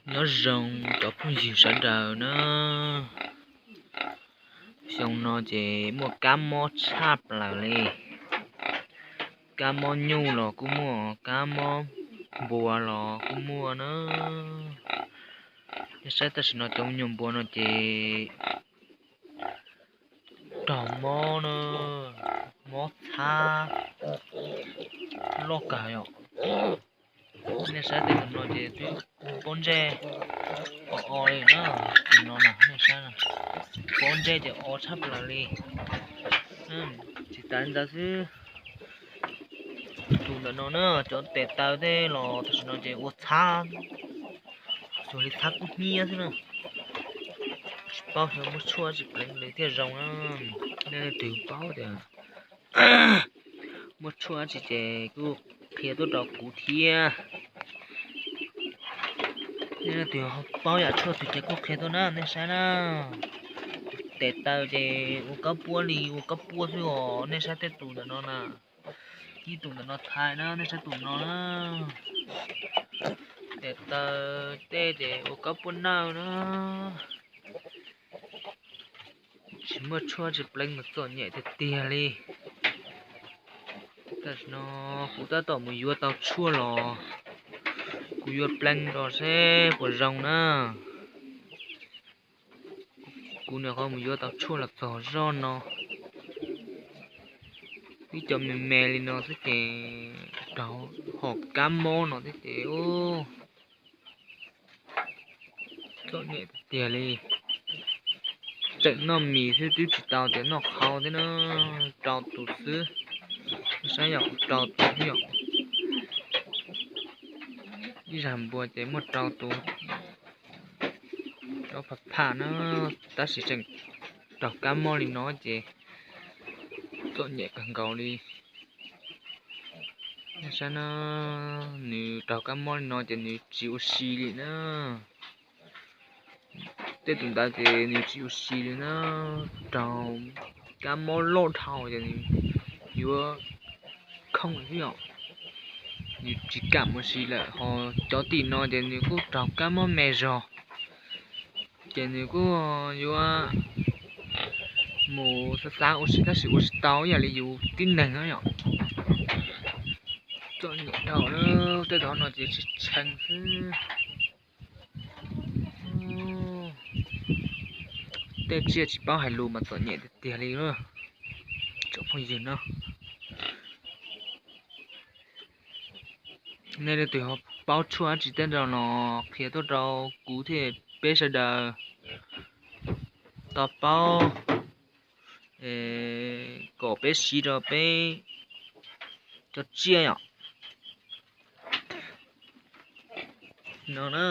Nyob zoo cov phooj ywg sawv daws na. Xyoo no ces muaj kab mob tshaj plaws li. Kab mob nyuj los kuj muaj, kab mob npua los kuj muaj na. Nej saib tam sim no cov me nyuam npua no ces raug mob na, mob txhab loj kawg yom. Nej saib tej tus no ces twb pob ntseg o o li na, tus no na nej saib, pob ntseg ces o tshaj plaws li. Tsis tas li ntawd xwb, tus ntawm no na, cov tes taw tej los tam sim no ces ua txhab, xyuas li txhab kub hnyiab xwb na. Tsis paub xyov muaj tshuaj tsis pleev li thiaj zoo na. Nej leej twg paub tias muaj tshuaj dab tsi ces kuj qhia tuaj rau kuv thiab. Nej leej twg paub yam tshuaj twg ces kuj qhia tuaj na, nej saib na. Tes taw ces ua kab puab li ua kab puab xwb os, nej saib tej tus ntawm no na. Ib tus ntawm no thaiv na, nej saib tus no na. Tes taw tej ces ua kab puab nawj na. Tsis muaj tshuaj tsis pleev mas txom nyem tiag tiag li. Tam sim no kuv tab tom mus yuav tau tshuaj los kuv yuav pleev rau seb puas zoo na. Kuv nyuam qhuav mus yuav tau tshuaj los txog zoj no, ib co me me li no xwb ces raug hom kab mob no thiab ces txom nyem tiag tiag li. Tseem noj mis xwb twb tsis tau tias noj qhauv thiab na, rau tus xwb. Saib yom, rau tus xwb yom. Ib zag npua ces muaj rau tus, rau pham pham na, tab sis tseem raug kab mob li no ces txom nyem kawg nkaus li. Nej saib na, nws raug kab mob li no ces nws tsis ua si li na. Tej tus ntawd ces nws tsis ua si li na, raug kab mob loj dhau ces nws yuav khooj xwb yom. Nws tsis kam ua si lawm, ho cov tim no ces nws kuj raug kab mob me zog, ces nws kuj yuav mus xav xav ua si tab sis ua tsis tau ib yam li yus tib neeg na yom. Txom nyem dhau, tej tod no ces tshee tshee xwb. Tej tsiaj tsis paub hais lus mas txom nyem tiag tiag li. Tsoom phooj ywg no, nej leej twg paub tshuaj dab tsi tej no los qhia tuaj rau kuv thiab peb sawv daws tau paub, kom peb siv rau peb cov tsiaj yom. No na.